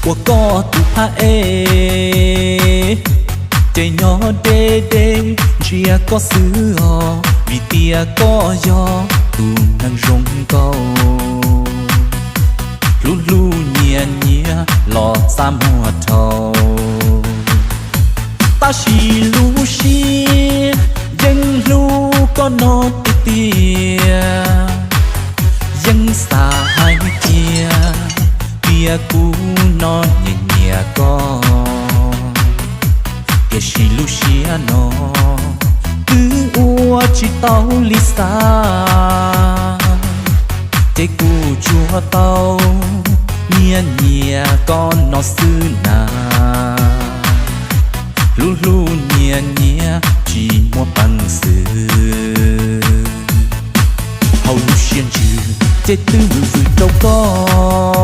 Ua koj tus phab ej, ces nyob deb deb ntsia koj xwb os, vim tias koj yog tus neeg zoo nkauj, hlub hlub nyiam nyiam los txaj muag dhau. Tab sis lub siab yeej hlub koj no tiag tiag, yeej xav hais tias, tias kuv no nyiam nyiam koj, tiam sis lub siab no twb ua tsis tau li xav, ces kuv tsuas tau nyiam nyiam koj no xwb na. Hlub hlub nyiam nyiam tsis muaj peev xwm, hauv lub siab ntsws ces twb vwm vwm rau koj.